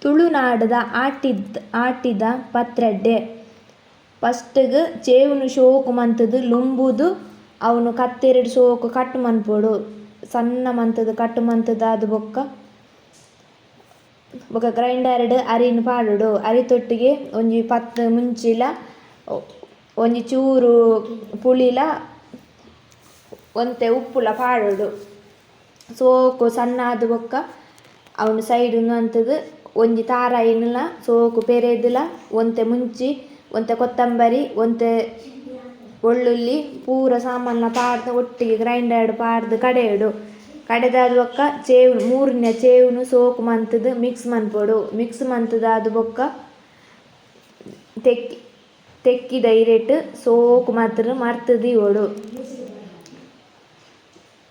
ತುಳುನಾಡುದ ಆಟಿದ ಆಟಿದ ಪತ್ರಡ್ಡೆ. ಫಸ್ಟ್ಗ್ ಚೇವುನು ಶೋಕು ಮಂತುದು ಲುಂಬುದು ಅವನು ಕತ್ತೆರಡು ಶೋಕು ಕಟ್ ಮನ್ಪೊಡು ಸಣ್ಣ ಮಂತುದು ಕಟ್ ಮಂತುದು ಅದು ಬೊಕ್ಕ ಬೊಕ್ಕ ಗ್ರೈಂಡರ್ಡ್ ಅರಿನ್ ಪಾಡೊಡು. ಅರಿ ತೊಟ್ಟಿಗೆ ಒಂಜಿ 10 ಮುಂಚಿಲ ಒಂಜಿ ಚೂರು ಪುಳಿಲ ಒಂತೆ ಉಪ್ಪುಲ ಪಾಡೊಡು. ಸೋಕು ಸಣ್ಣ ಆದ್ ಬೊಕ್ಕ ಅವನು ಸೈಡ್ ಮಂತುದು ಒಂಜಿ ತಾರಾಯಿನ್ಲ ಸೋಕು ಪೆರೆದುಲ ಒಂತೆ ಮುಂಚಿ ಒಂತೆ ಕೊತ್ತಂಬರಿ ಒಂತೆ ಬೆಳ್ಳುಳ್ಳಿ ಪೂರ ಸಾಮಾನ್ಲ ಪಾಡ್ದ್ ಒಟ್ಟಿಗೆ ಗ್ರೈಂಡರ್ಡ್ ಪಾಡ್ದ್ ಕಡೆಯೊಡು. ಕಡೆದಾದ್ ಬೊಕ್ಕ ಚೇವು ಮೂರಿನ ಚೇವುನು ಸೋಕು ಮಂತುದು ಮಿಕ್ಸ್ ಮನ್ಪೊಡು. ಮಿಕ್ಸ್ ಮಂತುದು ಬೊಕ್ಕ ತೆಕ್ಕಿ ತೆಕ್ಕಿದ ಇರೆಟ್ ಸೋಕು ಮಾತ್ರ ಮರ್ತ್ ದೀವೊಡು.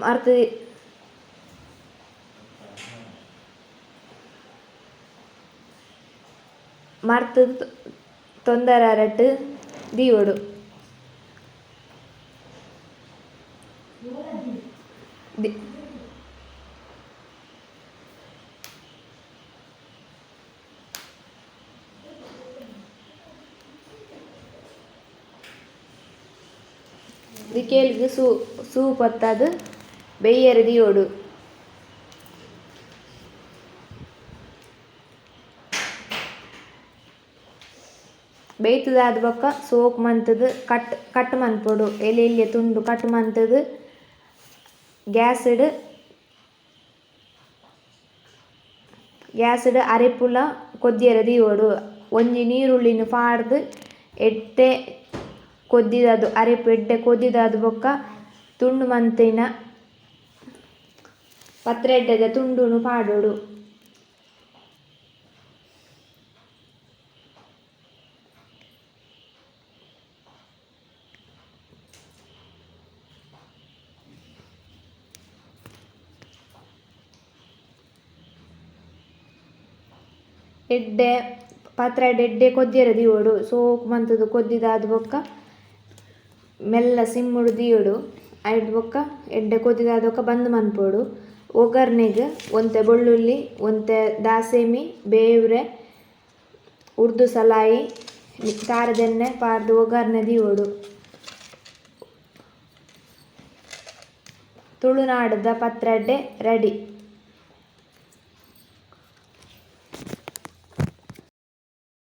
ಮರ್ತ್ ಮರ್ತ್ ತೊಂದರೆ ಅರಟ್ ದೀವೊಡು. ದಿಕ್ಕೆಲ್ಗ್ ಸೂ ಪತ್ತಾದ್ ಬೆಯ್ಯರೆ ದೀವೊಡು. ಬೇಯ್ತುದಾದ್ ಬೊಕ್ಕ ಸೋಕು ಮಂತುದು ಕಟ್ ಕಟ್ ಮನ್ಪೊಡು. ಎಲ್ಯ ಎಲ್ಯ ತುಂಡು ಕಟ್ ಮಂತುದು ಗ್ಯಾಸ್ಡ್ ಗ್ಯಾಸ್ಡ್ ಅರೆಪುಲ ಕೊದ್ಯರೆ ದೀವೊಡು. ಒಂಜಿ ನೀರುಳ್ಳಿನ್ ಪಾಡ್ದ್ ಎಡ್ಡೆ ಕೊದ್ದಿದದು ಅರೆಪು ಎಡ್ಡೆ ಕೊದ್ದಿದಾದ್ ಬೊಕ್ಕ ತುಂಡು ಮಂತಿನ ಪತ್ರಡ್ಡೆದ ತುಂಡುನು ಪಾಡೊಡು. ಎಡ್ಡೆ ಪತ್ರಡ್ಡೆ ಎಡ್ಡೆ ಕೊದ್ಯರೆ ದೀವೊಡು. ಸೋಕು ಮಂತುದು ಕೊದ್ದಿದಾದ್ ಬೊಕ್ಕ ಮೆಲ್ಲ ಸಿಮ್ಮುಡು ದೀವೊಡು. ಐಡ್ದ್ ಬೊಕ್ಕ ಎಡ್ಡೆ ಕೊದ್ದಿದಾದ್ ಬೊಕ್ಕ ಬಂದ್ ಮನ್ಪೊಡು. ಒಗ್ಗರ್ಣೆಗ್ ಒಂತೆ ಬೆಳ್ಳುಳ್ಳಿ ಒಂತೆ ದಾಸೆಮಿ ಬೇವುರೆ ಉರ್ದು ಸಲಾಯಿ ತಾರದೆಣ್ಣೆ ಪಾಡ್ದ್ ಒಗ್ಗರ್ಣೆ ದೀವೊಡು. ತುಳುನಾಡುದ ಪತ್ರಡ್ಡೆ ರೆಡಿ.